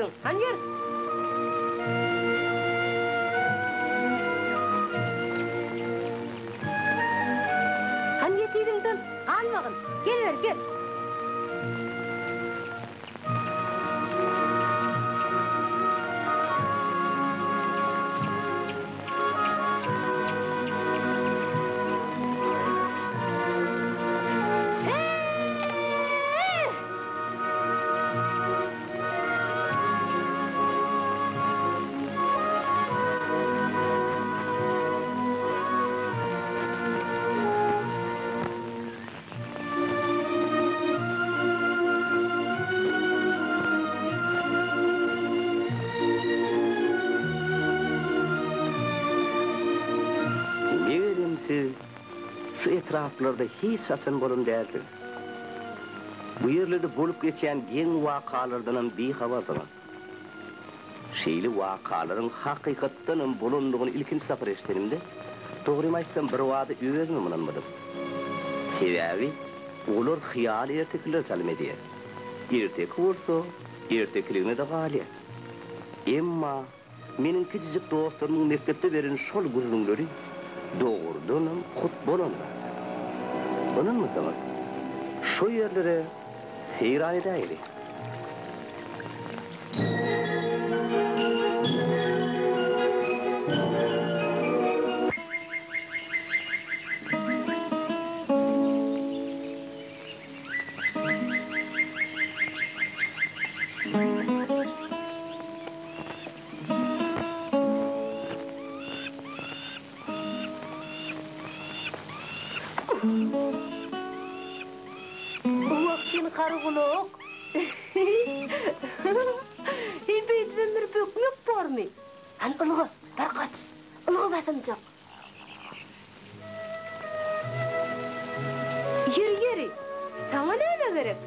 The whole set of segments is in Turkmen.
dursuň? Hany ýör! Hany ýet yzyňdan, galmagyn! Gel beri, gel! Megerem siz şu etraplarda hiç haçan bolan dälsiňiz. Bu ýerlerde bolup geçýän geň wakalardanam bihabarsyňyz. Şeýle wakalaryň hakykatdanam bolandygyny ilkinji sapar eşidenimde, dogrymy aýtsam, birbada özümem ynanmadym. Sebäbi olar hyýaly ertekilere çalym edýär. Erteki bolsa, ertekiligine-de galýar. Emma meniň kiçijik dostlarymyň mekdepde beren şol gürrüňleri dogrudanam hut bolan zat. Ynanmasaňyz, şo ýerlere Seýran edäýeli. Wah sen garagulak! Heý beýdibem bir bökmek bormy? Hany ylga, bar gaç! Ylga basymjak! Ýeri, ýeri, saňa näme gerek?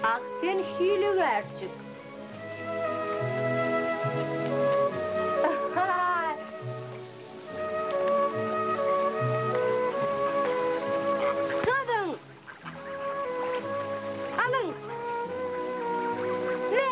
Ah sen hilegärçik! Çözüň! Alyň! Me!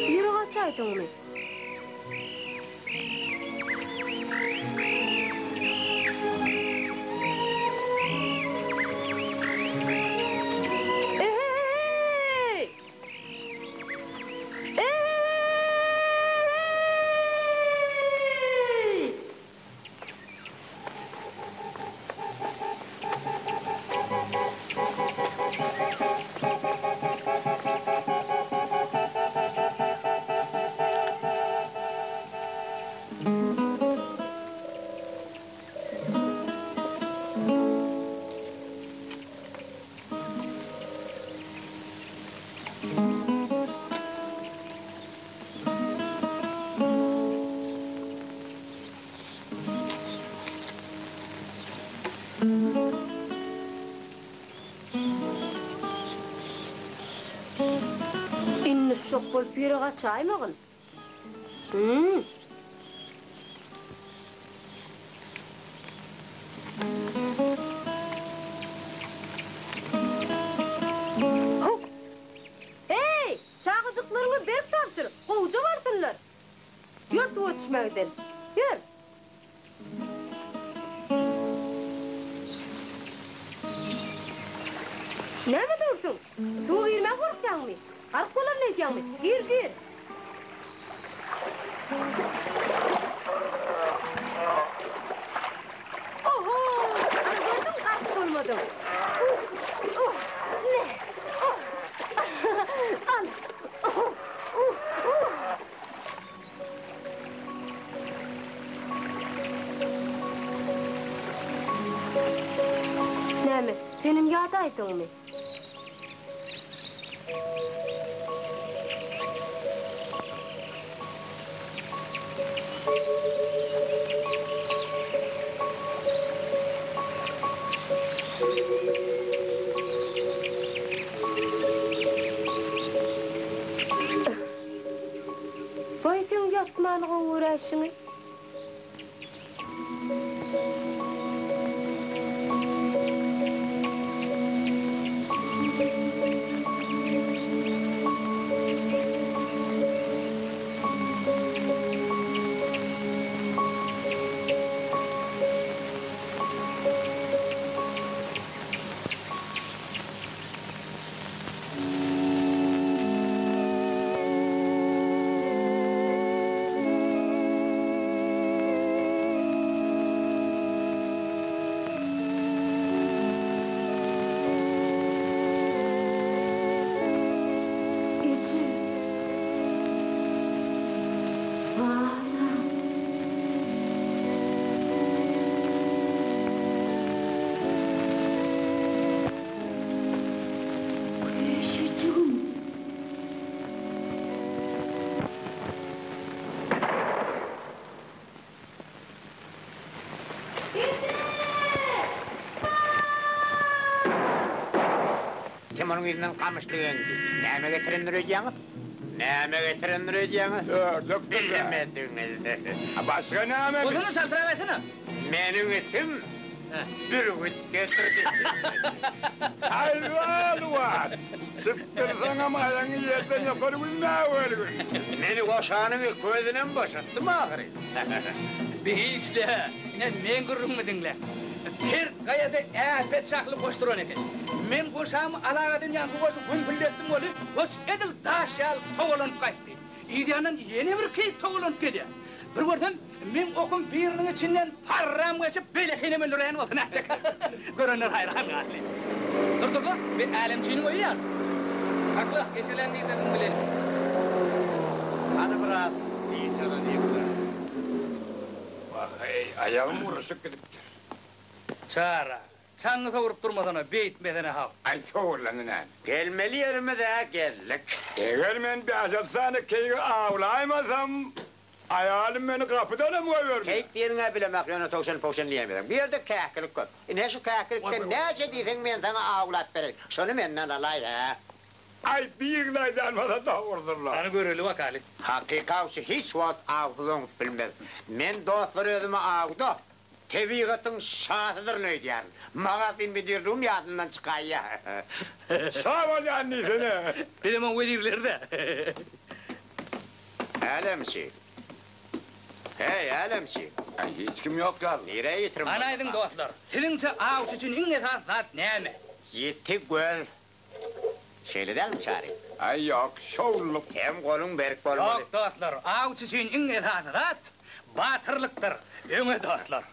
Ýürek açaýdyňmy? Ehe-he-heý! Ehe-he-heý! Indi şok bolup ýere gaçaýmagyn. Hü. Huk! Heý, çagajyklaryňa berk tabşyr, gowja barsynlar. Ýör suwa düşmäge sen. Ýör. Näme dursuň? Suwa girmäge gorkýaňmy? Gark bolaryn öýdýäňmi? Gir, gir. Oho! Ana gördüňmi gark bolmadyň. Uh! Uh! Me! Uh! Al! Uh! Uh! Uh! Ýadaýdyňmy? Baý seň ýatmany gowy göräýşiňi. Eje. Balam. Köşejigim. Kim onuň yzyndan gamyşly eňdi? Näme getirendir öýdýäňiz? Näme getirendir öýdýäňiz? Ördekdir-dä. Bilemediňiz. Başga näme? Oturyň çaltrak aýtsana. Meniň itim bürgüt getirdi. Aý, Çypdyrsaňam aýagyňy ýerden ýokary gülmäwergin. Meni goşanyň közünem boşatdym ahyry. Bi hiç-le, ine, meň gürrüňimi diňle. Pert gaýada äpet şahly goş duran eken. Men goşamy alagadan ýaňky goşy gümpüldetdim weli, goç edil daş ýaly togalanyp gaýtdy. Yz ýandan ýene bir keýik togalanyp gelýär. Bir görsem, meň okum biriniň içinden parram geçip, beýlekinem öldüräýen bolsa nätjek? Görenler haýran galdy. Dur, dur-da, bi älemçiniň öýi ýaly. Sakla, geçelän diýsegiň bilen. Hany biraz dynç alalyk-la. Wah-eý, aýagym guruşyp gidipdir. Çara, Çaňňy sowrup durmasana, beýtmesene haw. Aý, sowurlany näme? Gelmeli ýerimiz-ä geldik. Eger men bäş-alty sany keýigi awlaýmasam, aýalym meni gapydanam goýbermez. Keýik diýeniň-ä bilemok, ýöne towşan-powşan diýäýmeseň. Bu ýerde käkilik köp. Ine, şu käkilikden näçe diýseň men saňa awlap bereýin. Şony menden alaý, hä? Aý, birini aýdan bolsa dogrudyr-la. Hany göreli bakaly. Hakyky awçy hiç wagt awsyz oňup bilmez. Men dostlar özümi awda Tebigatyň şasydyryn öýdýärin. Magazin müdirligim ýadymdan çykaýýa. Şa bolýan diýsene. Bizem oň wezirleri-dä. Älemçi. Heý, älemçi. Aý, hiç kim ýok ýaly. Nirä ýitirim Hany aýdyň, dostlar, siziňçe awçy üçin iň esasy zat näme? Ýiti göz. Şeýle dälmi, Çary? Aý, ýok, şowlulyk. Hem goluň berk bolmaly. Ýok, dostlar, awçy üçin iň esasy zat batyrlykdyr. Öňe, dostlar!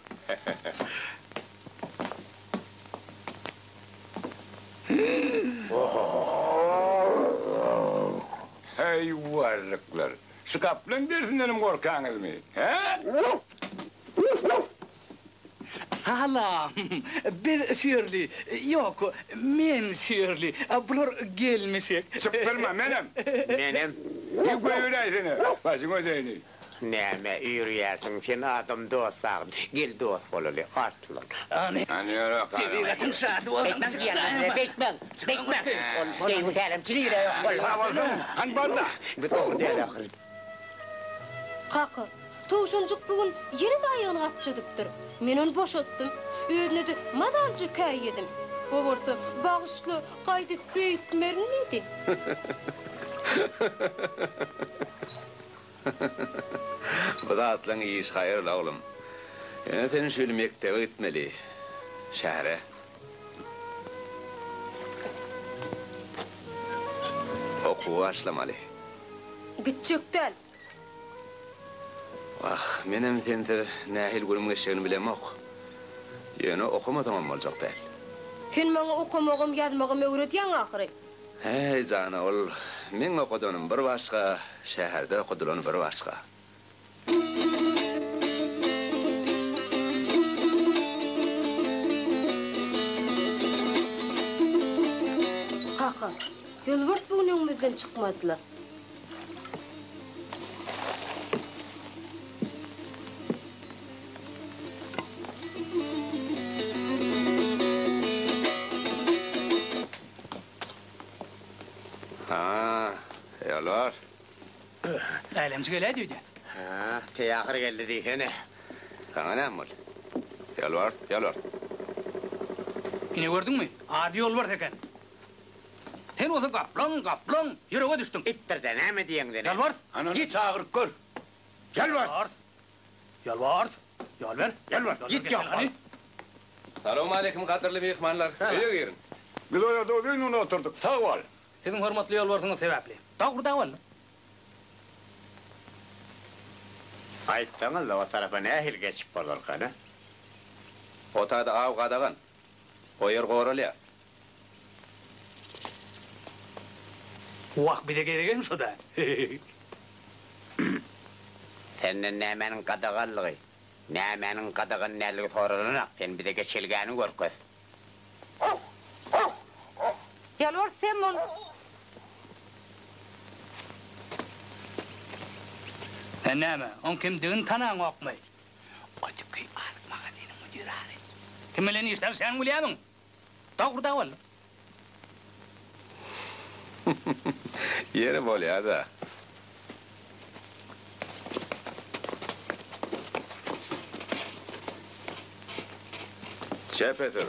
Heý, warlyklar! Şu gaplaň derisindenem gorkaňyzmy, hä? Salam! Biz şu ýerli. Ýok, men şu ýerli. Bular gelmişek. Çypdyrma, menem! Menem. Bir goýberäýsene, başyň ödeýini. Näme üýrýärsiň, sen adam dostagyn. Gel dost bolaly, arslan. Hany, Hany ýör, tebigatyň şasy bolsaň, Beýtmäň diýýän, beýtmäň, beýtmäň. Ol deýýus älemçi nirä ýok. Sag bolsun, hany bar-da. Bu dogry däl ahyry. Kaka, towşanjyk bu gün ýene-de aýagyny gapjadypdyr. Men ony boşatdym. Özüne-de mazalyja käýedim. O bolsa, Bagyşla, gaýdyp beýtmerin diýdi. Bu zatlaň işi haýyrly, oglum. Ýöne sen şu ýyl mekdebe gitmeli. Şähere. Okuwa başlamaly. Gitjek däl. Wah, menem sensiz nähili günüm geçjegini bilemok. Ýöne okamasaňam boljak däl. Sen maňa okamagam, ýazmagam öwredýäň ahyry. Häý, jana, ol meň okadanym bir başga, şäherde okadylany bir başga. Kaka, ýolbars bu gün öňümizden çykmadylar. Ha, ýolbars. Älemçi geläýdi öýdýän. Hä, teýahyr geldi diýsene. Saňa näme boldy? Ýolbars, ýolbars. Ine gördüňmi, ady ýolbars eken. Sen bolsa gaplaň, gaplaň, ýürege düşdüň. Itdir-dä, näme diýeňde näme? Ýolbars! Anany çagyryp gör. Ýolbars! Ýolbars! Ýol ber! Ýolbars, ýit ýok bol! Salowmaleýkim gadyrly myhmanlar, öýe giriň. Biz o ýerde uzyn gün oturdyk, sag bol. Siziň hormatly ýolbarsyňyz sebäpli. Dogry da boldy. Aýtsaňyzla o tarapa nähili geçip bolarkan, a? O taýda aw gadagan. O ýer goralýar. Wah, bize geregem şo-da. Senden nämäniň gadaganlygy, nämäniň gadagan däldigi soralanok, sen bize geçelgäni görkez. Ýalbars sen bol. Sen näme, oň kimdigini tanaňokmy? O tüki azyk magazynyň müdiri aly. Kim bilen işleşýäňi bilýärmiň? Dogry-da ol. Ýeri bolýa-da. Çepe sür.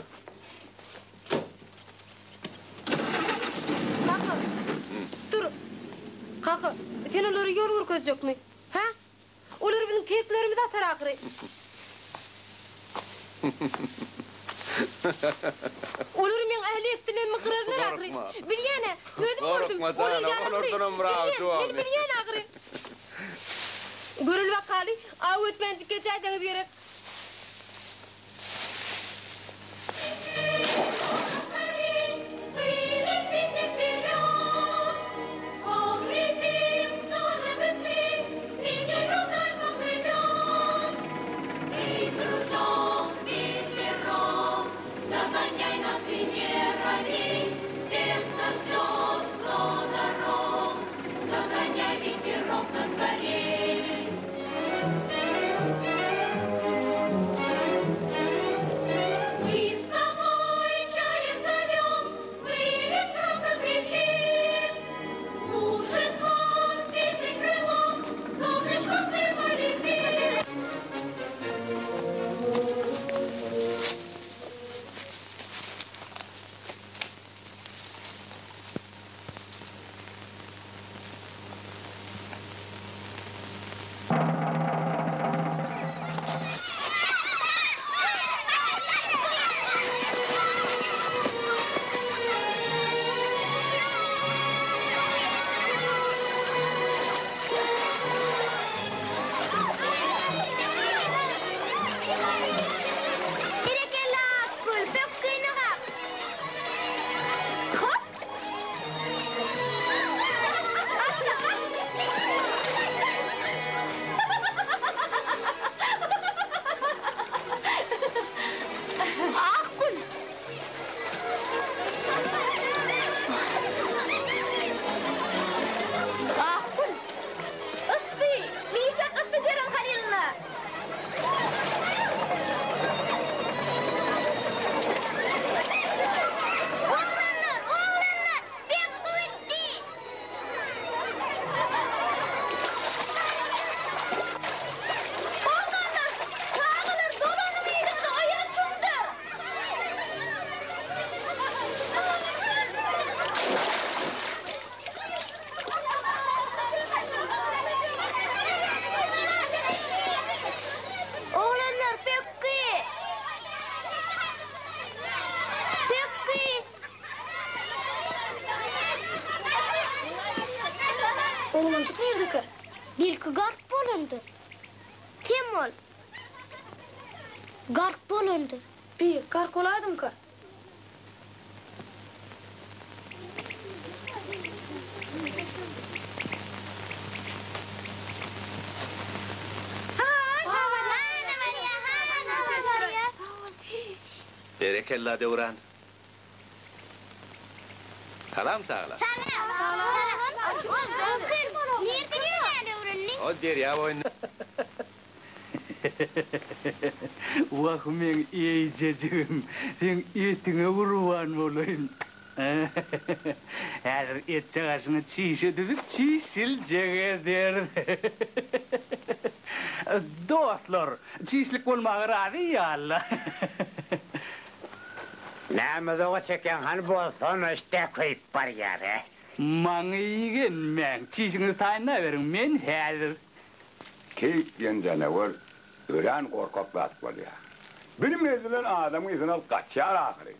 Kaka, dur. Kaka, sen olara ýol görkezjekmi? Hä? Olar biziň keklerimizi atar ahyry. Olar meň ähli ekdilerimi gyrarlar ahyry. Bilýän-ä, özüm gördüm, olar ýaragly. Bilýän, men bilýän ahyry. Göreli bakaly, aw ötmänjik geçäýseňiz gerek. Berekella Akgül, pökgini gap! Hop! Akgül! Akgül! Yssy! Biçak yssy Jeren Halylyna! Oglanlar, oglanlar! Pökgi gitdi! Oglanlar, çagalar dolanyň yzynda o ýer çuňdur! Oglanlar pökgi! Pökgi! Oglanjyk nirdekä? Belki gark bolandyr. Kim ol? Gark bolandyr. Bi, gark bolaýdymyka? Berekella Döwran. Salam çagalar. Salam. Nirde ýüzmäni öwrendiň? Ol derýa boýunda. Wah meň eýjejigim, seň etiňe gurban bolaýyn. Häzir etjek aşyňy çişe düzüp çişiljek ederis. Dostlar, çişlik bolmaga razy ýa-la. Näme uzaga çekýäň, hany bolsana, işdä köýüp barýar-a. Maňa igenmäň, çişiňizi taýynlaberiň, men häzir. Keýik diýen janawar örän gorkak zat bolýar. Bilim edilen adamyň yzyny alyp gaçýar ahyry.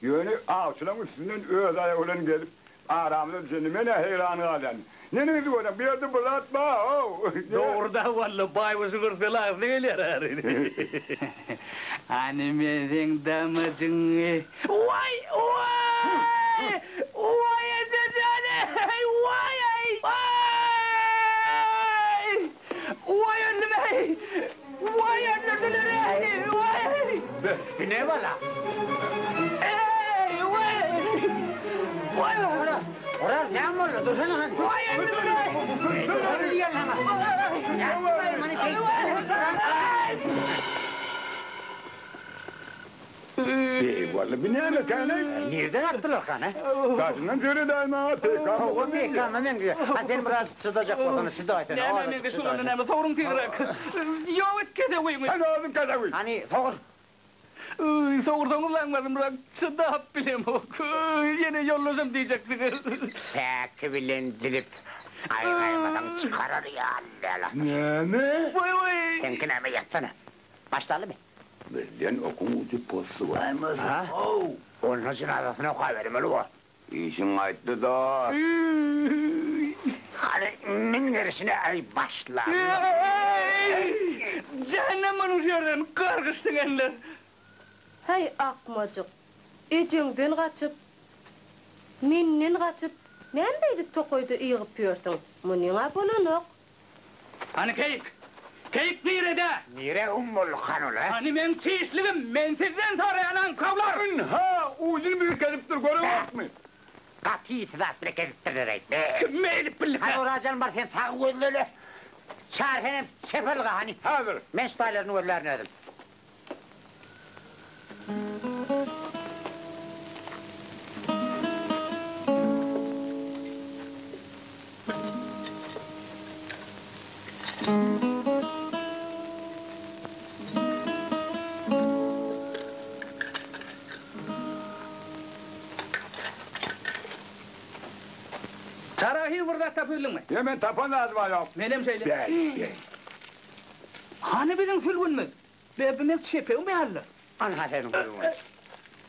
Ýöne awçylaryň üstünden öz aýagy bilen gelip, aramyza düşende men-ä heýran galýan. Neneňsi görýäň, bu ýerde bir zat bar-ow! Dogry-da, walla, baýguşy görse lagzy gelýär ahyry. Hany men seň damajyňy. Waý, waý! Waý, eje jan-eý! Waý-eý! Waý! Waý öldüm-eý! Waý öldürdiler-eý! Waý! Bökdi ne bala? Eý! Waý! Waý! Oraz, Oraz näme boldy? Dursana hany. Waý öldürdiler-eý! Dursana diýýän saňa. Näme many Eý, walla, bu näme eken-eý? Nirden atdylar hany? Daşyndan seredäý maňa, PK Hawa, PK-ma meňzeýär. Ha, sen biraz çydajak bolsaň, çydaýsana. Näme meňzeş bolanda näme, sogruň tizräk. Ýok et kesewiňi. Sen özüň kesewi. Hany, sogur. Sogursaňyz aňmazymrak, çydap bilemok. Ýene ýoldaşam diýjeksiňiz. Päki bilen dilip, gaýgaýmasaň çykarar ýaly däl-a. Näme? Waý-waý! Seňki näme, ýatsana. Başlalymy? Birden okuň ujy poslaýmasyn. How! Onda jynazasyny okabermeli bor. Işiň gaýtdy dost. Hany, min gerişine aý başla. Eý! Jähennem boluň şu ýerden, gargyş siňenler! Häý, akmajyk, ejeňden gaçyp, menden gaçyp, näme beýdip tokaýda ýygyp ýörsüň? Munyň-a bolanok. Hany keýik? Keýik nirede? Nire gum boldy hany ol, hä? Hany meň çişligim? Men sizden soraýan aňkawlar! Ynha, ujuny bir kesipdir, göreňokmy? Gaty ýiti zat bile kesipdirler-eý. Kim beýdip bildikä? Hany Orajan bar sen sag gözlele. Çary senem çep ylga hany. Häzir. Men şu taýlaryny gözlärin özüm. Çarahy bir zat tapybildiňmi? Ýa men tapan zadym-a ýok. Menem şeýle. Bäý, bäý. Hany biziň sülgünimiz? Be, bu meň çepegim ýaly. Anha seniň gürrüňiň.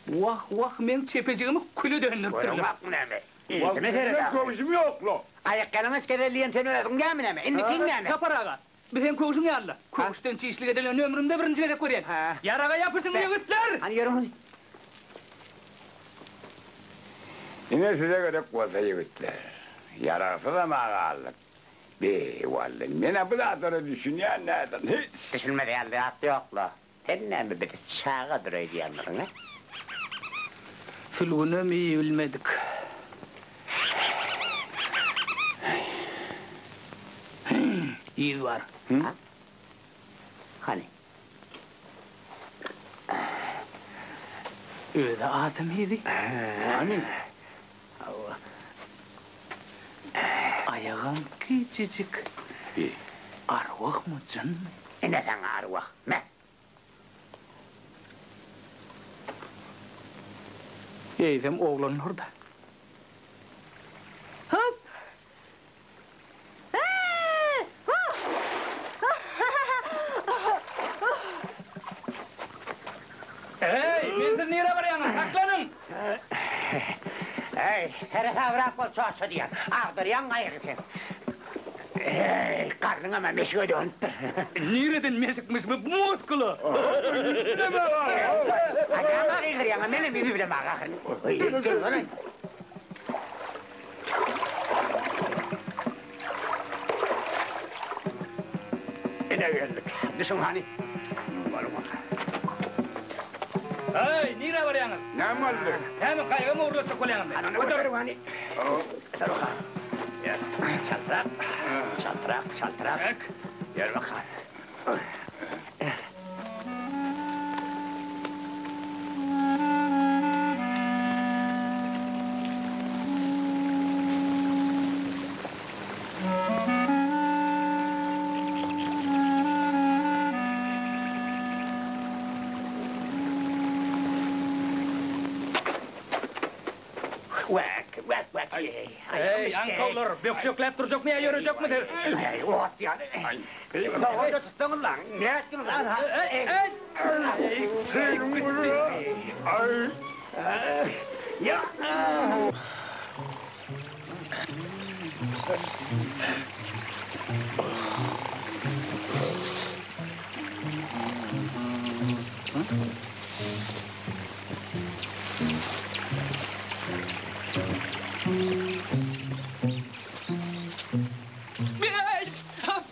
Wah, wah, meň çepejigimi küle dönderipdirler. Görüňakmy näme? Yzyna seret Meň ahyry. köwşüm ýok-la. Aýakýalaňaç gezel diýen sen özüň dälmi näme? Indikiň näme? Sapar aga, bu seň köwşüň ýaly-la. Köwüşden çişlik edilenini ömrümde birinji gezek görýän. Ýaraga ýapyşyň, ýigitler! Hany ýörüň hany. Ine size gerek bolsa ýigitler. Ýaragsyzam-a galdyk. Be, wally, men-ä bu zatlara düşünýän däldim hiç. Düşünmez ýaly zat ýok-la. Sen näme bizi çagadyr öýdýänmidiň, a? Sülgünem iýibilmedik. Yz bar. Ha? Hany? Özi adam yzy. Hany? Hawa. Aýagam kiçijik. Arwahmy, jynmy? Ine saňa arwah, me! Eýsem oglanlar-da. Hop! Eý! Eý, mensiz nirä barýaňyz? Saklanyň! Eý, seresabrak bol, çoça diýýän. Agdarýaň gaýygy sen. Eý, garnyňam-a meşige dönüpdir. Nireden meşikmiş bu muskula? A näme gygyrýaň-a, menem ýüzi bilemok ahyryn. Dursana. Ine geldik. Düşüň hany. Eý, nirä barýaňyz? Näme boldy? Näme, gaýygymy ogurlatjak bolýaňyzmy? Hany, göter hany. Göter bakalym. Ýör, çaltrak, çaltrak, çaltrak. Ýör bakalym. Wäk, wäk, wäk, eý, Eý, aňkawlar, bökjekläp durjakmy ýa ýörejekmi siz? Eý, ot ýaly. Dogry tutsaňyz lan, nätdiňiz lan? Eý, eý! Seniň Aý! Ýa!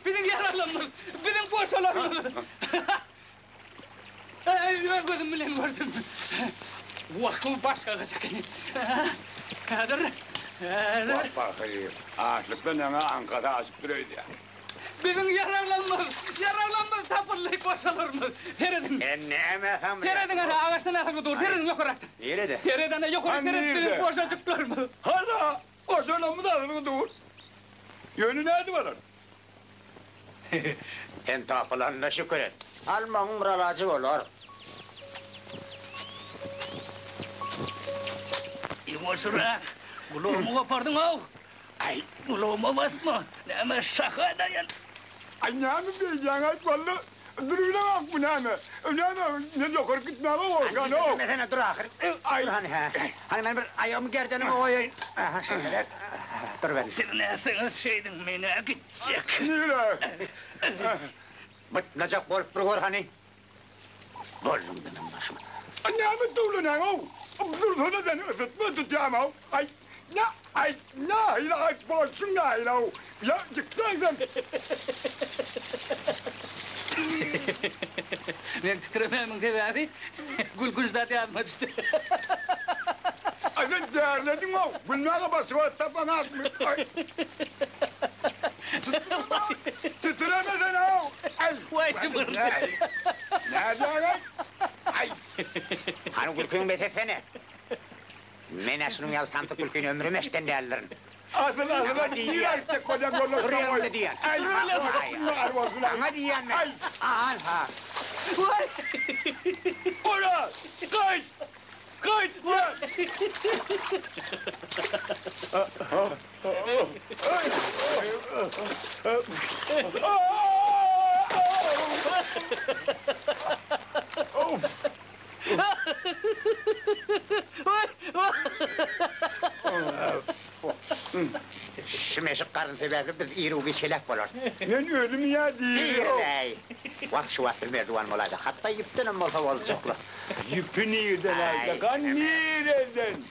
Biziň ýaralarymyz, biziň goşalarymyz. Öz gözüm bilen gördüm. Wah, bu başga gyş ekeni. Häzir, häzir. Wah, pahyr, açlykdan ýaňa aňkasy aşypdyr öýdýän. Biziň ýaraglarymyz, ýaraglarymyz tapyldy, goşalarymyz. Serediň. Sen näme samraýaň? Serediň, ana, agaçdan asylgy dur. Serediň ýokarakda. Nirede? Seret, ana, ýokary seret, biziň goşajyklarymyz. Hana, goşalarymyz asylgy dur. Ýöne nädip alar? Sen tapylanyna şükür et. Almagyň bir alajy bolar. Ýuwaşrak, gulagymy gopardyň-ow! Aý, gulagyma basma, näme şaha daýan. Aý, näme beýdýäň-aý, walla, durubilemokmy näme? Näme, men ýokaryk gitmäge gorkýan-ow. Titremesene, dur ahyry. Aý. Dur hany, hä. Hany men bir aýagymy gerdenime goýaýyn. Aha, şeýleräk. Dur ben. Siz nätseňiz şeýdiň, men-ä gitjek. Nirä? Bytnajak bolup bir gör hany. Bolduň meniň başyma. Aý, näme döwlenäň-ow? Dursana sen, ysytma tutýam-ow. Aý, nä, aý, nähili aý, bolşuň nähili-ow? Ýa, ýyksaň sen. Meň titremämiň sebäbi gülkünç zat ýadyma düşdi. Aý, sen derlediň-ow, gülmäge başga wagt tapaňakmy? Aý. Titremesene-ow! Aý! Waý, jybyr! Nädýäň-aý? Aý! Hany gülküňi bes etsene. Men-ä şunuň ýaly samsyk gülkini ömrüm eşiden däldirin. Asyl, asyl, aý, nirä gitjek bolýaň ýoldaş Dur ýeriňde diýýän. Aý, bar bolsun, aý. Saňa diýýän men. Aý! An-ha. Waý! Oraz! Gaýt! Gaýt! Şu meşik garyn sebäpli biz iru-giç heläk bolarys. Men özüm ýa diýýän. Diýer-äý. Wah, şu wagt bir merdiwan bolaýsa, hatda ýüpdenem bolsa boljakly. Ýüpi nirden alsak, a nireden?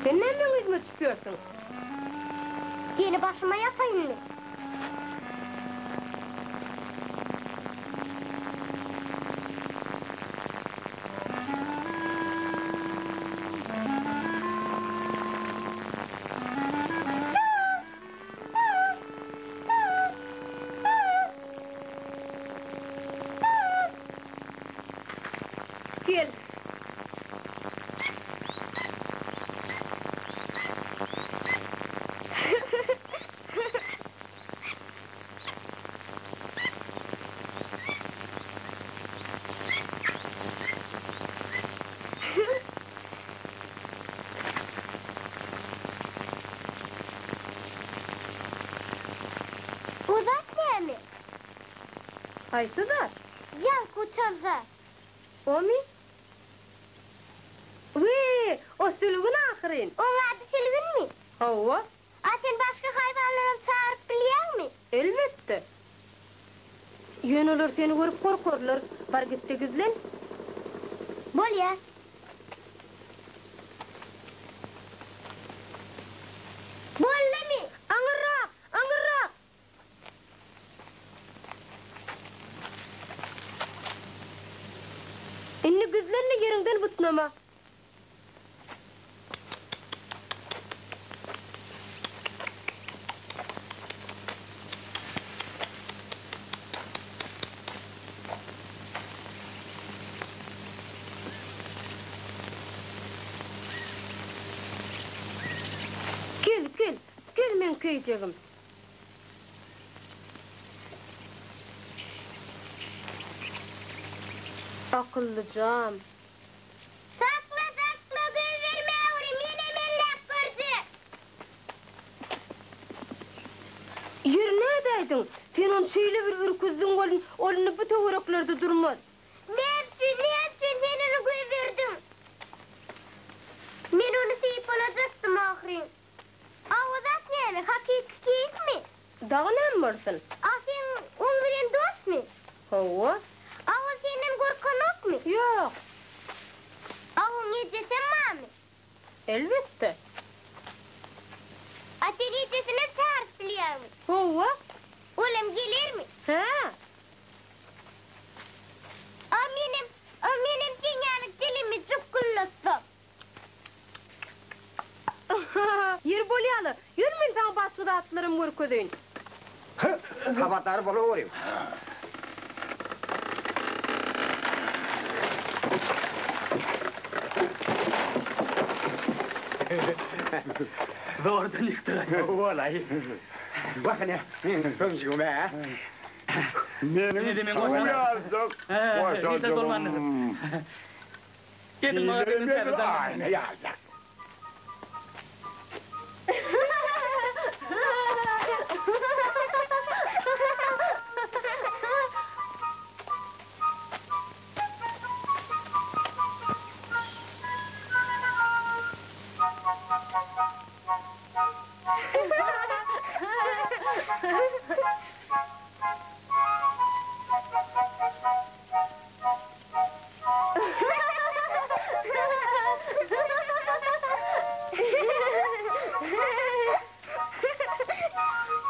Sen näme meň yzyma düşüp ýörsüň? Seni başyma ýapaýynmy? Gel. Bu zat näme? Haýsy zat? Ýaňky uçan zat. Omy? Wiý, o sülgün ahyryn. Oň ady sülgünmi? Hawa. A. sen başga haýwanlaram çagyryp bilýäňmi? Elbetde. Ýöne olar seni görüp gorkarlar. Bar git-de gizlen. Bolýa. Boldumy? Aňyrrak! Aňyrrak! Indi gizlen-de ýeriňden butnama. Gel, gel, gel meň köýjegim. Akyllyjam. Sakla, sakla, goýberme ogry, menem elläp görjek. Ýeri nädäýdiň? Sen ony şeýle bir ürküzdiň welin, ol indi bu töwereklerde durmaz. Näme üçin, näme üçin sen ony goýberdiň? Men ony sypalajakdym ahyryn. A o zat näme, hakyky keýikmi? Dagy näme bolsun? A sen oň bilen dostmy? Hawa. A ol senden gorkanokmy? Ýok. A oň ejesem barmy? Elbetde. A sen ejesinem çagyryp bilýäňmi? Hawa. Olam gelermi? Hä. A menem, a menem seň ýaly dilimi jukguldatsam. Ýeri bolýa-la, ýör men saňa başga zatlaram görkezeýin. Habardar bolaweriň. Zordan ýykdyk. Walaý. Wah ine, meniň kömjügim-ä. Meniň suw ýaljak goşajygym. Edil edil aýna ýaljak.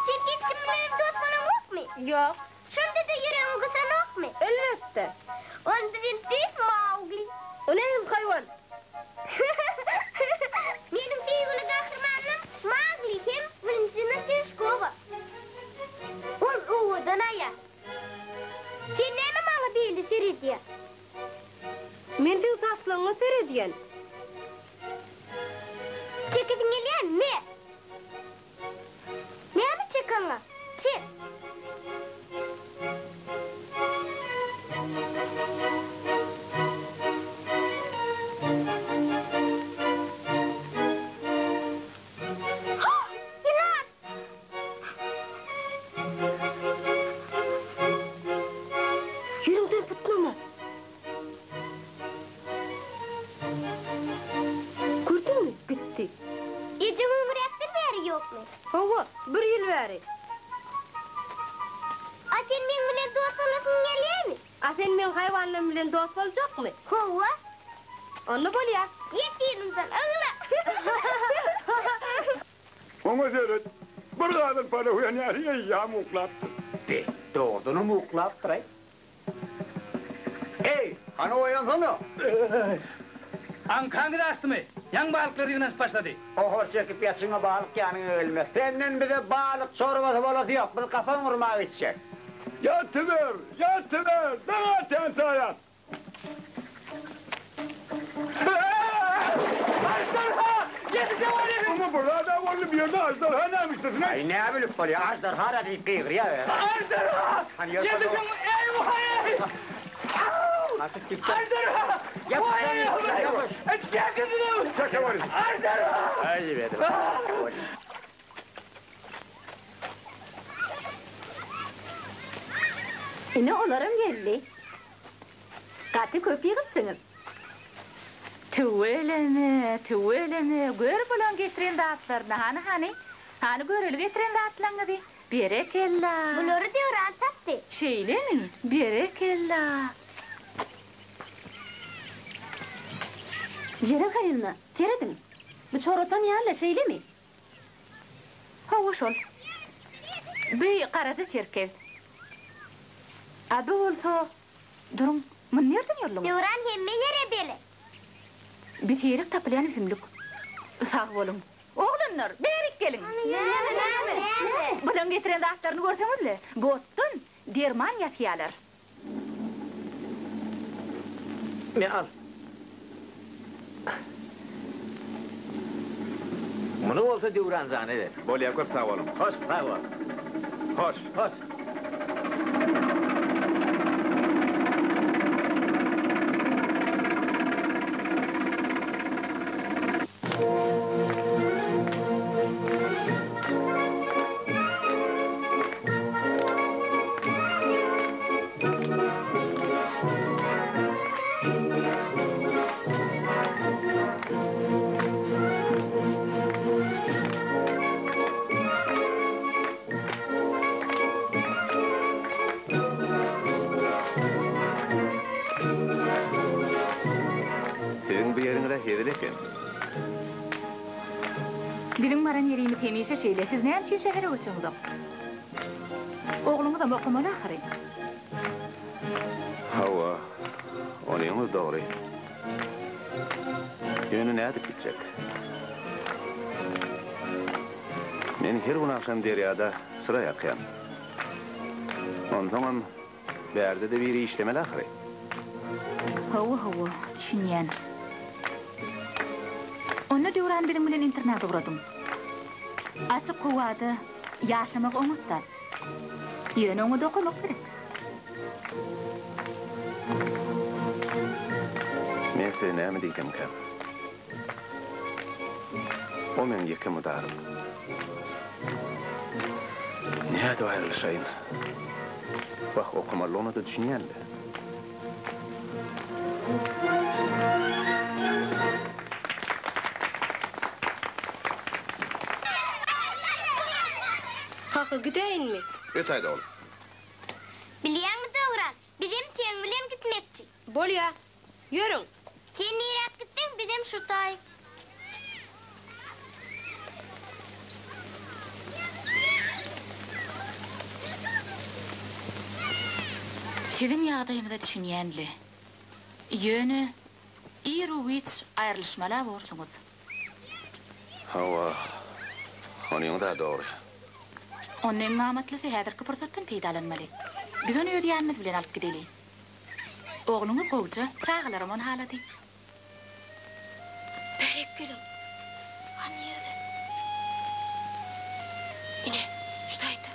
Sen hiç kim bilenem dost bolaňokmy? Ýok. Şonda-da ýüregiň gysanokmy? Elbetde. Onda sen tüýs Maugli. O nähili haýwan? Meniň söýgüli gahrymanym Maugli hem Walentina Tereshkowa. Ol owadan aýal. Sen näme maňa beýle seredýäň? Men seň saçlaryňa seredýän. Çekesiň gelýärmi? Me! Näme çekaňa? Çek! Ýylan! Ýeriňden butnama. Gördüňmi, gitdi. Ejeň öňräkden bäri ýokmy? Hawa, bir ýyl bäri. A sen meň bilen dost bolasyň gelýärmi? A sen meň haýwanlarym bilen dost boljakmy? Hawa. Onda bolýar. Ýet yzymdan, ogla! Oňa seret, bir gadyr palaw ýanýar, eýýäm uklapdyr. Be, dogrudanam uklapdyr-aý. Eý, hany oýansana! Aňkaňyz açdymy? Ýaňy balyklar ýygnanyşyp başlady. Gohar çekip ýatyňa balyk ýanyňa gelmez. Senden bize balyk çorbasy bolasy ýok, biz gapan gurmaga gitjek. Ýatyber, ýatyber, daň atýança ýat! Aždarha! Ýetişe bolýar! Muňa bir zad-a boldy, bu ýerde aždarha näme işlesin-aý? Aý, näbilip bolýar, aždarha-da diýip gygyrýar özi. Aždarha! Ýetişiň, eý, waý! Aždarha! Waý, waý! Çekilin! Aždarha! Ine olaram geldi. Gaty köp ýygypsyňyz. Tüweleme, tüweleme, gör bulaň getiren zatlaryny, hany, hany. Hany göreli getiren zatlaňyzy. Berekella! Bulary Döwran tapdy. Şeýlemi? Berekella! Jeren Halilna, serediň! Bu çoratan ýaly, şeýlemi? Hawa, şol. Bu garaja çerkez. A bu bolsa, duruň, muny nirden ýolduňyz? Döwran hemme ýere belet. Bi seýrek tapylýan ösümlik. Sag boluň. Oglanlar, bärik geliň! Näme, näme? Bulaň getiren zatlaryny görseňiz-le, bu otdan derman ýasýalar. Me al. Muny bolsa Döwran jana ber. Bolýa köp sag boluň. Hoş sag bol. Hoş. Hoş. Siziň bu ýeriňiz-ä hezil eken. Biziň baran ýerimiz hemişe şeýle, siz näme üçin şähere göçeňzok? Ogluňyzam okamaly ahyry. Hawa, onyňyz dogry. Ýöne nädip gitjek? Men her gün agşam derýada çyra ýakýan. Onsoňam bärde-de biri işlemeli ahyry. Hawa, hawa, düşünýän. Onda Döwran biziň bilen internada ugradyň. Açyk howada ýaşamak oňat zat. Ýöne oňa dokamak gerek. Men size näme diýsemkäm? O meň ýeke mydarym. Nädip aýrylyşaýyn? Wah, okamalygyna-da düşünýän-le. Kaka, gidäýinmi? Ötäýdi ol. Bilýäňmi Döwran, bizem seň bilen gitmekçi. Bolýa. Ýörüň. Sen niräk gitseň, bizem şu taý. Siziň ýagdaýyňyza düşünýän-le. Ýöne iru-giç aýrylyşmaly-a borsuňyz. Hawa, onyňyz-a dogry. Onda iň amatlysy häzirki pursatdan peýdalanmaly. Biz ony öz ýanymyz bilen alyp gideli. Ogluňyz gowja, çagalaram ony halady. Bärik geliň. Han nirede? Ine, şu taýda.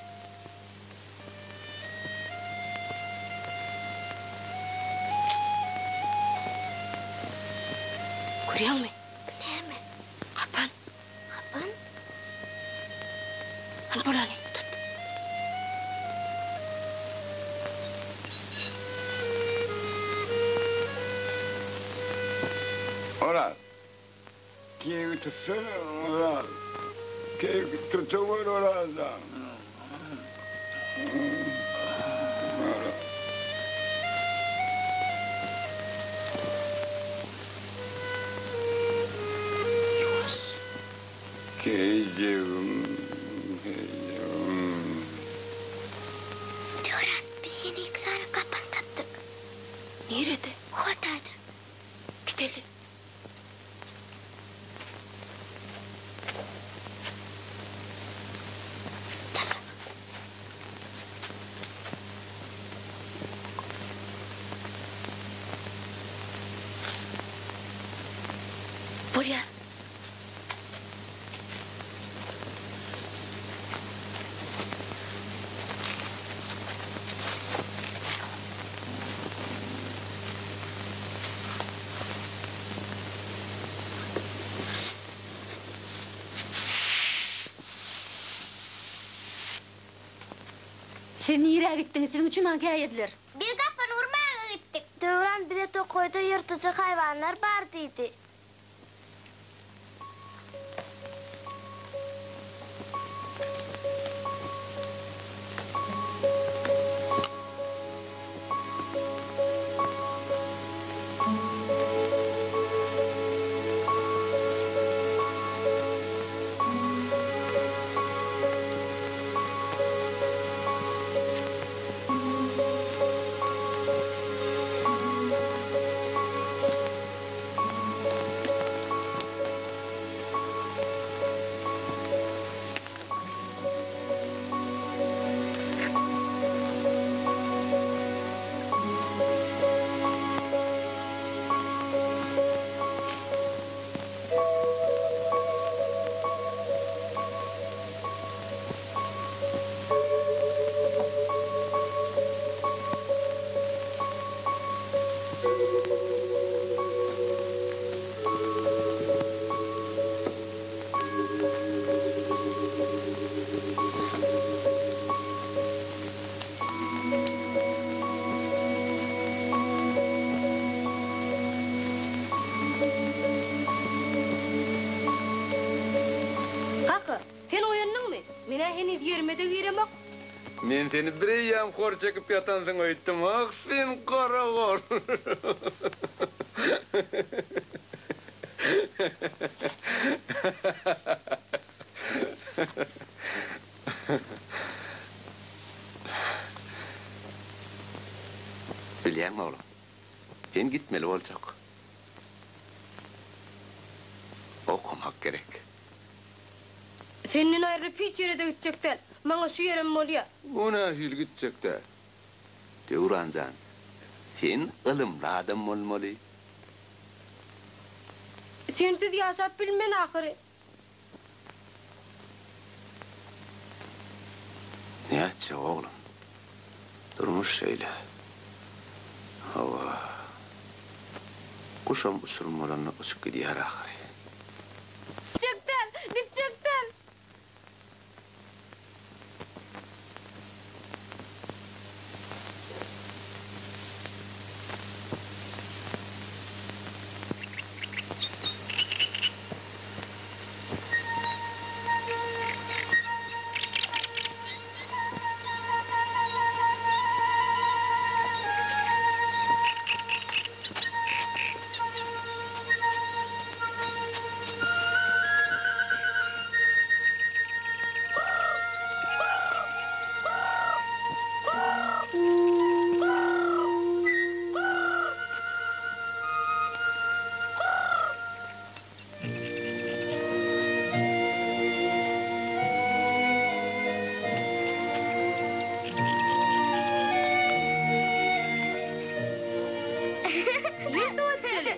Görýäňmi? Näme? Gapan. Gapan? Hany bolaly, tut. Oraz, keýigi tutsana, Oraz. Keýigi tutaweri, Oraz jan. Ýuwaş. Keýijigim, keýijigim. Döwran, biz ýene iki sany gapan tapdyk. Nirede? Hotada. Gideli. Bolýar. Siz nirä gitdiňiz? Siziň üçin maňa käýediler. Biz gapyny urmaga gitdik. Döwran bize tokaýda ýyrtyjy haýwanlar bar diýdi. Men-ä heniz ýerime-de giremok. Men seni bireýýäm hor çekip ýatansyň öýtdüm. Ah, sen garagol! Bilýäňmi, oglum, sen gitmeli boljak. Okamak gerek. Senden aýrylyp hiç ýere-de gitjek däl. Maňa şu ýerem bolýa. O nähili gitjek däl? Döwran jan, sen ylymly adam bolmaly. Sensiz ýaşap bilmen ahyry. Nätjek oglum. Durmuş şeýle. Hawa. Guşam uçurym bolanda uçup gidýär ahyry. Gitjek däl, gitjek däl. Ýer suwa düşeli.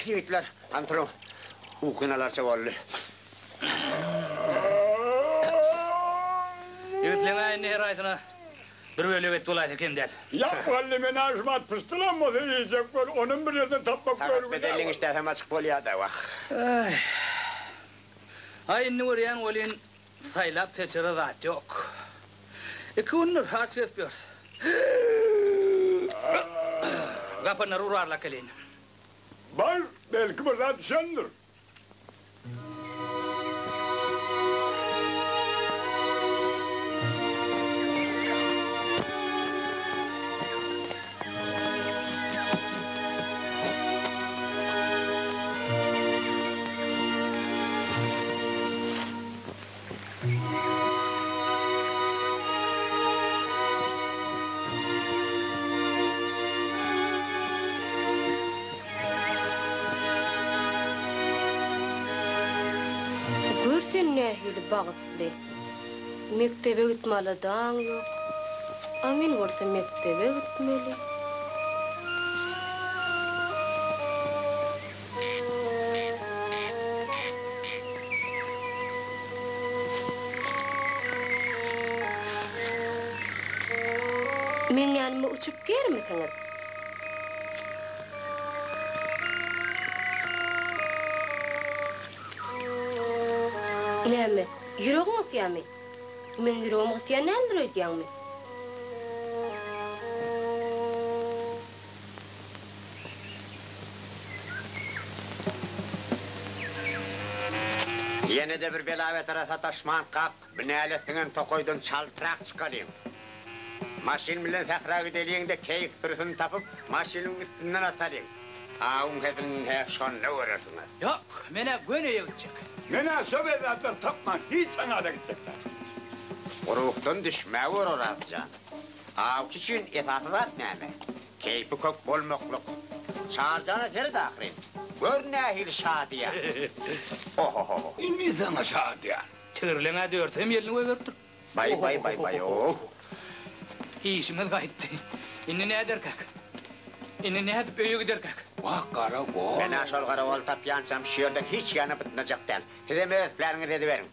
Ýigitler, hany turuň. Ukyny alarça boldy. Ýigitleň-ä indi her haýsyna bir bölek et bolaýsa kem däl. Ýa mugallym men-ä şumat pyşdylam bolsa iýjek bol, onam bir ýerden tapmak Sagat görgüli-ä bedelliň işdäsem açyk bolýa-da, wah. Aý, indi görýän welin, Saýlap-seçere zat ýok. Iki gündür aç gezip ýörüs. Gapanlary urarlap geleýin. Bar, belki bir zat düşendir. Gör sen nähili bagtly. Mekdebe gitme aladaň ýok. A men bolsa mekdebe gitmeli. Meň ýanyma uçup gelmisiňiz? Näme, ýüregiň gysýamy? Meň ýüregim gysýan däldir öýdýäňmi? Ýene-de bir bela-betere sataşmankak, binäle siňen tokaýdan çaltrak çykalyň. Maşyn bilen sähra gideliň-de, keýik sürüsini tapyp, maşynyň üstünden atalyň. Awuň hezilini-hä şonda görersiňiz. Ýok, men-ä göni öýe gitjek. Men-ä şo bezzatlar tapman hiç aňada gitjek däl. Ruhdan düşmäwer, Oraz jan. Awçy üçin esasy zat näme? Keýpi kök bolmaklyk. Çarjana seret ahyryn. Gör nähili şadyýan. Ohohoho. Indi saňa şadyýan. Tigirleň-ä dörtem ýelini goýberipdir. Baý baý baý baý-ow. Işimiz gaýtdy. Indi näderkäk? Indi nädip öýe giderkäk? Wah, gara gol. Men-ä şol gara goly tapýançam şu ýerden hiç ýana bytnajak däl. Sizem öz islärňizi ediberiň.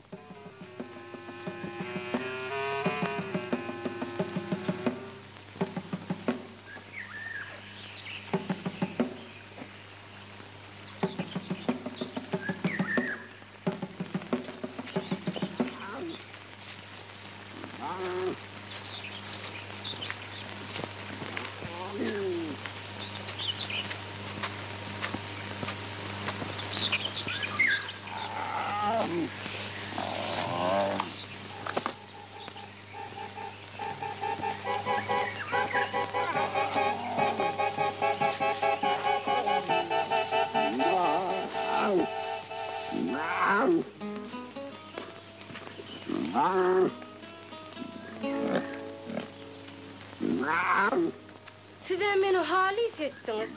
Siz-ä meni halys etdiňiz.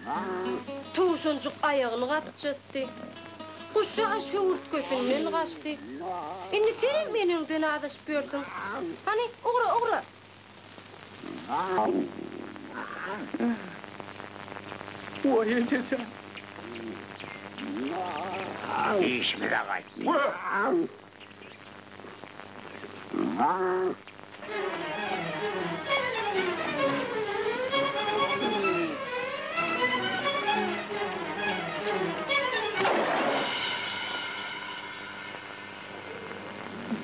Towşanjyk aýagyny gapjatdy. Guşjaga şöwürtgesinden gaçdy. Indi senem eneňden azaşyp ýörsüň. Hany, ugra, ugra! Waý, eje jan! Işimize gaýtdy.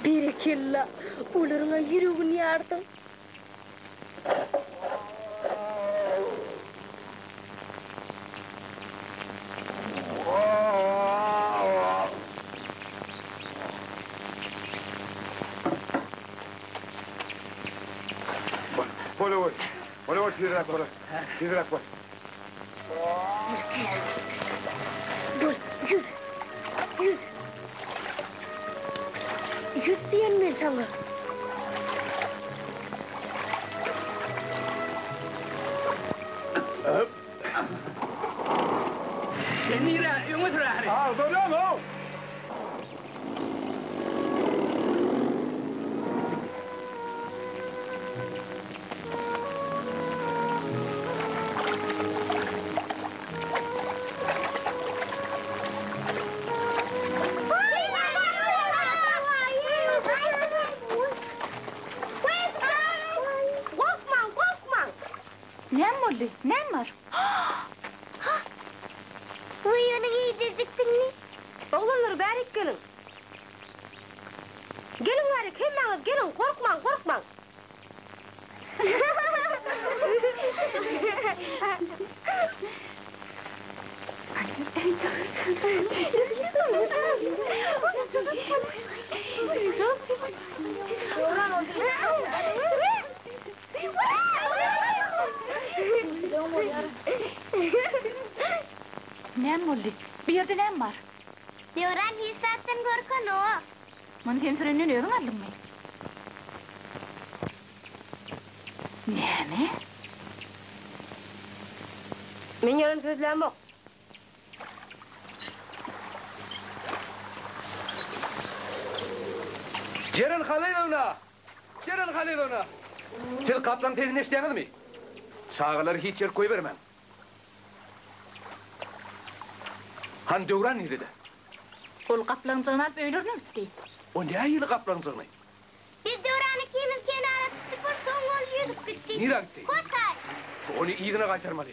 Berekella, olaryň-a ýüregini ýardyň. Bol, bol, bol, bol, tizräk bol, tizräk bol. Bol, ýüz, ýüz. Ýüz diýen men saňa. Sen nirä, öňe sür ahyry. Agdarýan-ow! Gorkmaň, gorkmaň! Näme boldy? Näme bar? Wiý, ony giýdirjikdiňmi? Oglanlar, bärik geliň! Geliň bärik, hemmäňiz geliň, gorkmaň, gorkmaň! Näme boldy? Bu ýerde näme bar? Döwran hiç zatdan gorkanok. Muny sen sürenden özüň aldyňmy? Näme? Men ýalan sözlämok. Jeren Halylowna! Jeren Halylowna! Siz gaplaň sesini eşidýäňizmi? Çagalary hiç ýerik goýbermäň. Hany Döwran nirede? Ol gaplaňjygyny alyp öýlerine gitdi. O nähili gaplaňjygyny? Biz Döwran ikimiz kenara çykdyk bir soň ol ýüzüp gitdi. Nirä gitdi? Hoşaý. Ony yzyna gaýtarmaly.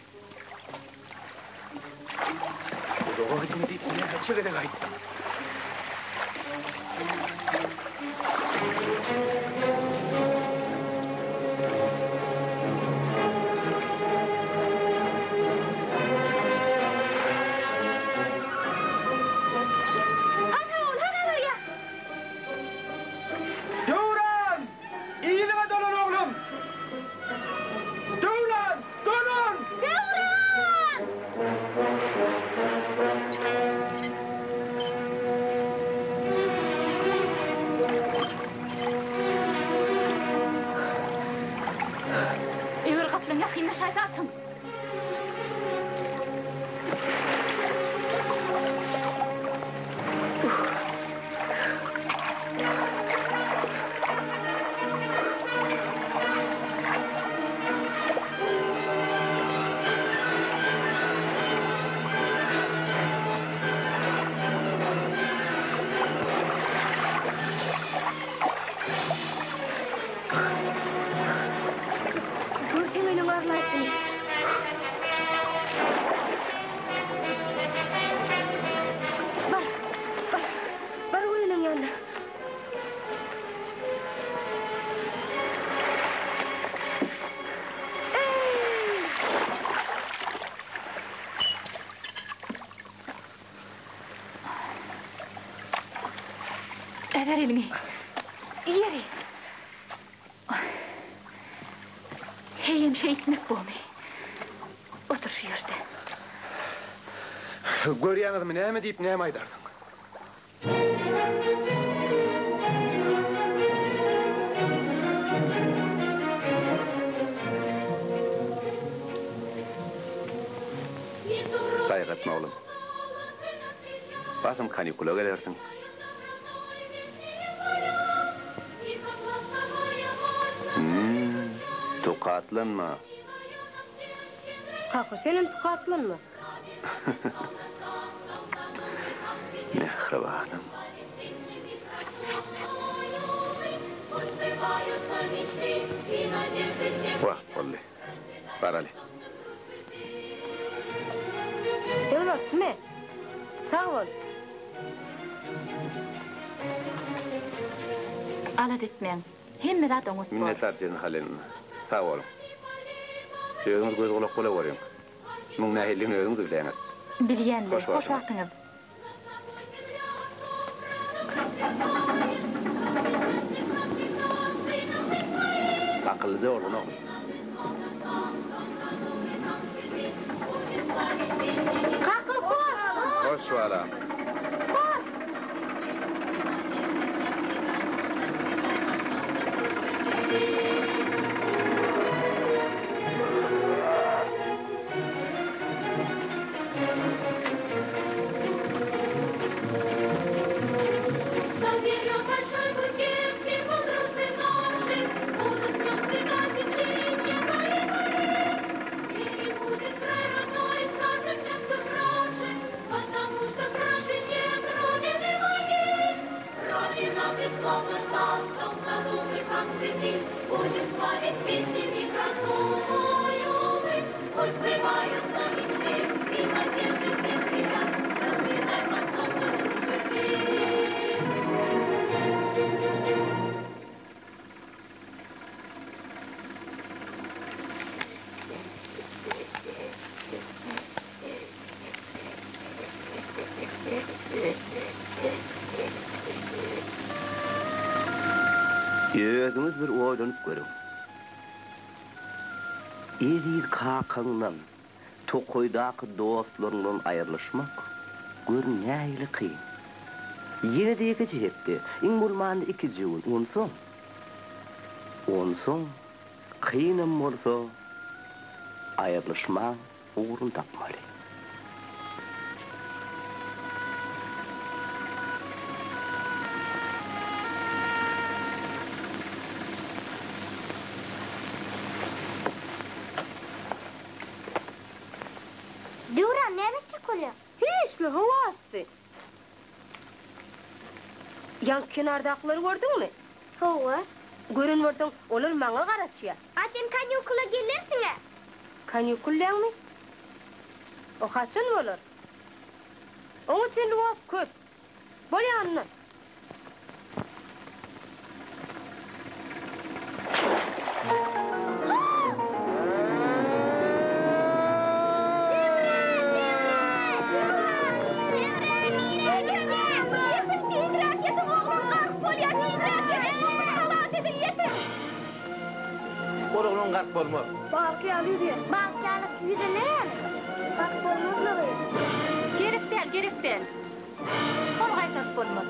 Uzaga gitme diýip näçe gezek aýtdym. Hana ol, hana barýar. Döwran! Yzyňa dolan oglum! Döwran! Dolan! Döwran! Eger gaplaň ýakynlaşaýsa atyň! Görseň meniň arlaýşymy. Bar, bar, bar oglunyň ýanyna. Eý! Äber eliňi. Ýeri. Heýem şeýtmek bormy? Otur şu ýerde. Görýäňizmi, näme diýip näme aýdarsyň? Gaýgy etme oglum. Basym kanikula gelersiň. Hüm, tukatlanma. Kaka, senem tukatlanma. Mähribanym. Wagt boldy. Baraly. Döwlet, me. Sag bol. Alada etmäň. Hemme zat oňat bor. Minnetdar Jeren Halylovna. Sag boluň. Özüňiz göz-gulak bolaweriň. Muň nähilidigini özüňiz bilýäňiz. Bilýän-le. Hoş Hoş wagtyňyz. wagtyňyz. Akyllyja bolgun oglum. Kaka, hoş! Hoş balam. Hoş! Özüňiz bir oýlanyp görüň. Eziz kakaňdan, tokaýdaky dostlaryňdan aýrylyşmak, gör nähili kyn. Ýene-de ýekeje hepde, iň bolmanda ikije gün, onsoň, onsoň kynam bolsa aýrylyşmaň ugruny tapmaly. Döwran, näme etjek bolýaň? Hiç-le, howa yssy. Ýaňky kenardakylary gördüňmi? Hawa. Gören bolsaň, olar maňa garaşýar. A sen kanikula gelersiň-ä? Kanikul diýýäňmi? O haçan bolar? Oňa çenli wagt köp. Bol ýanyna. Ol oglan gark bolmaz. Balyk ýaly ýüzýär. Balyk ýaly ýüze näme? Gark bolmazlygy. Gerek däl, gerek däl. Ony gaýtaryp bolmaz.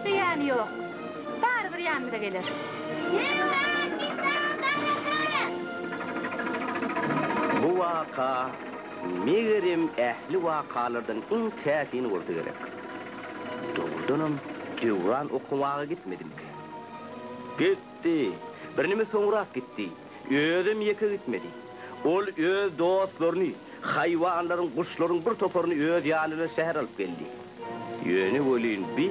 Zyýany ýok. Barybir ýanymyza geler. Döwran, biz saňa garaşarys. Bu waka, megerem, ähli wakalardan iň täsini bolsa gerek. Dogrudanam, Döwran okamaga gitmedimikä? Gitdi. Birneme soňrak gitdi. Özem ýeke gitmedi. Ol öz dostlaryny, haýwanlaryň, guşlaryň bir toparyny öz ýany bilen şähere alyp geldi. Ýöne welin bi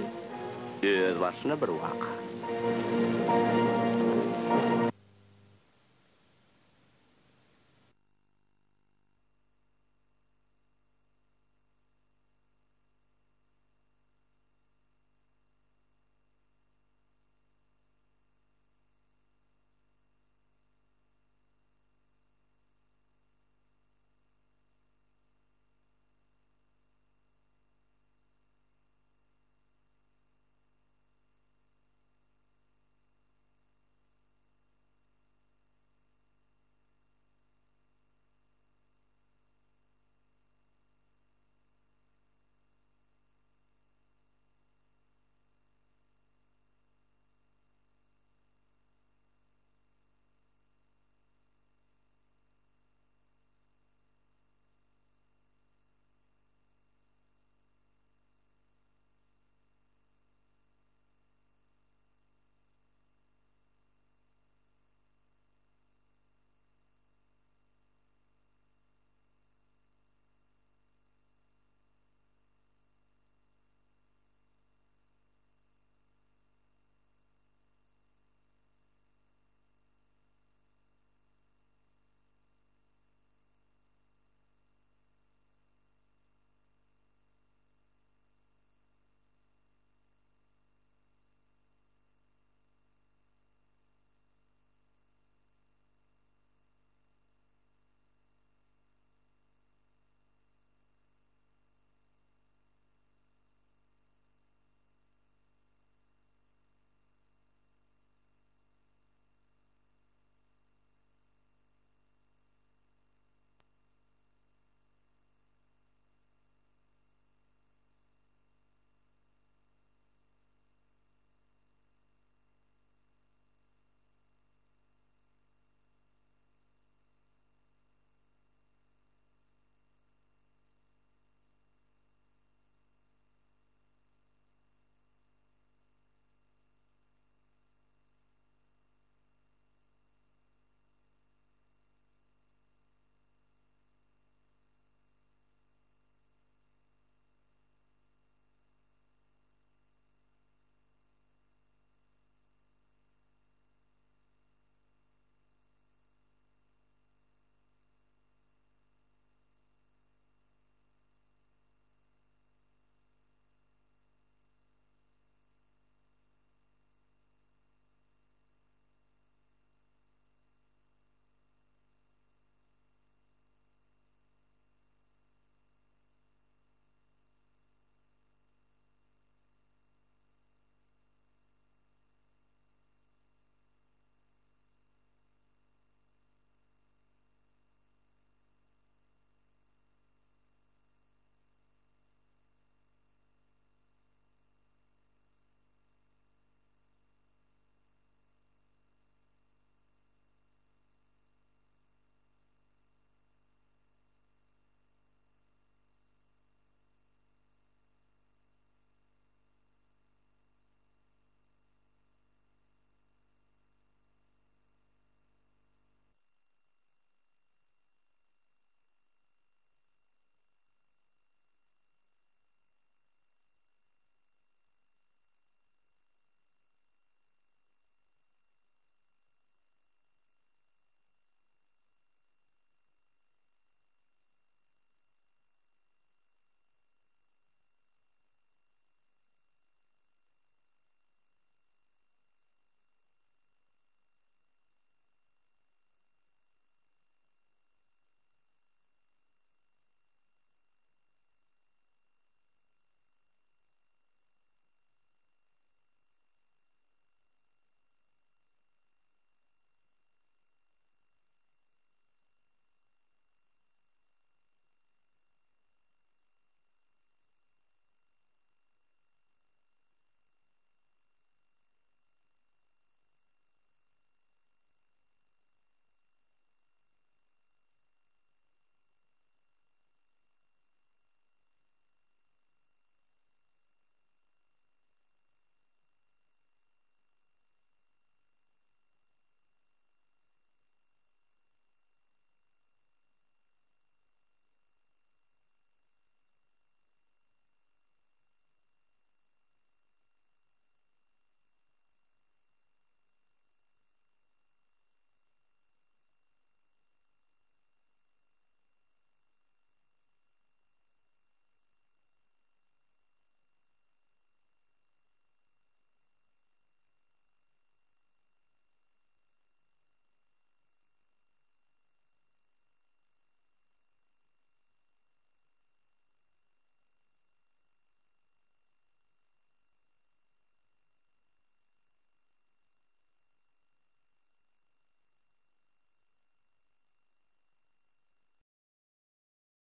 özbaşyna bir waka.